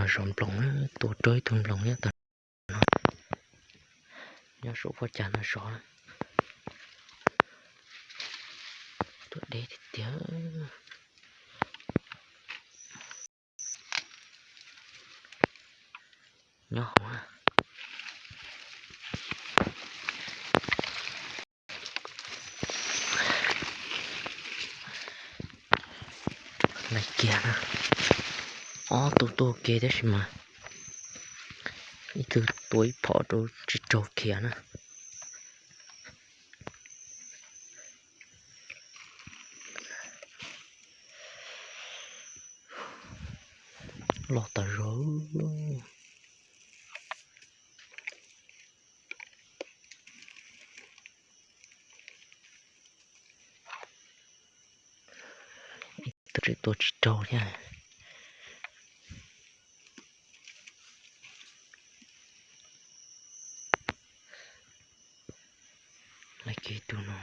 Zov nploos, tua raug ib tug nploos nyob tag no, nyob saum pob cas no zov. Tuaj deb tiag tiag. Nyob hauv. Lais kiag na. Ob tug tuaj ke tab sis mas ib tug tua ib phom rau tsis raug khiav na. Loj tas zog. Ib tug tseem tua tsis raug thiab. Lais kiag tus no.